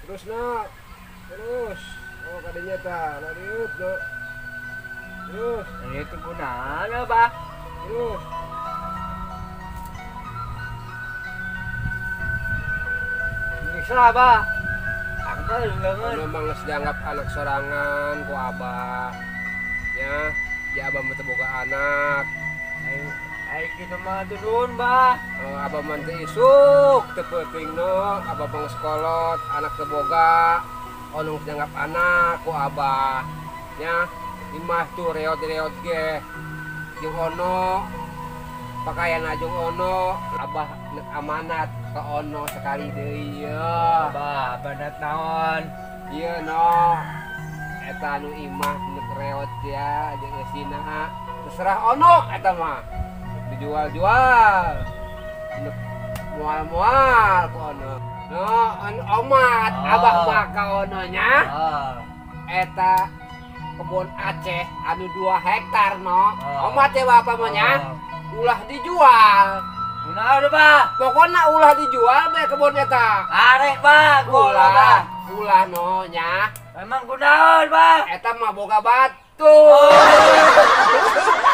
Terus no. Terus. Oh kadinya tah, lariut no. Terus. Itu gunana, Bah. Terus. Geus lah, Bah. Angkel leungeun. Memang geus dianggap anak sorangan ku Abah. Ya, ya Abah mah teu boga anak. Ai kitu mah turun, Bah. Oh, Abah mah teu isuk, teu peuting no, Abah mah geus kolot, anak teu boga. Ono geus dianggap anak ku Abah. Ya, imah tuh reot-reot ge. Jeung ono pakaian jeung ono, Abah nek amanat ke ono sekali deui ya. Abah, amanat naon? Ieu no. Eta anu imah nek reot ya jeung eusina. Terserah ono eta mah. Dijual-jual. Nek moal-moal ku ono. No, anu omat Oh. Abah mah ka ono nya. Oh. Eta kebun Aceh anu 2 hektar no. Oh. Omat ya bapak mah nya. Oh. Ulah dijual. Kunaon Bah? Pokokna ulah dijual bae kebun eta. Arek Bah, Ulah, Bah. Ulah no nya. Emang kunaon Bah? Eta mah boga batu. Oh.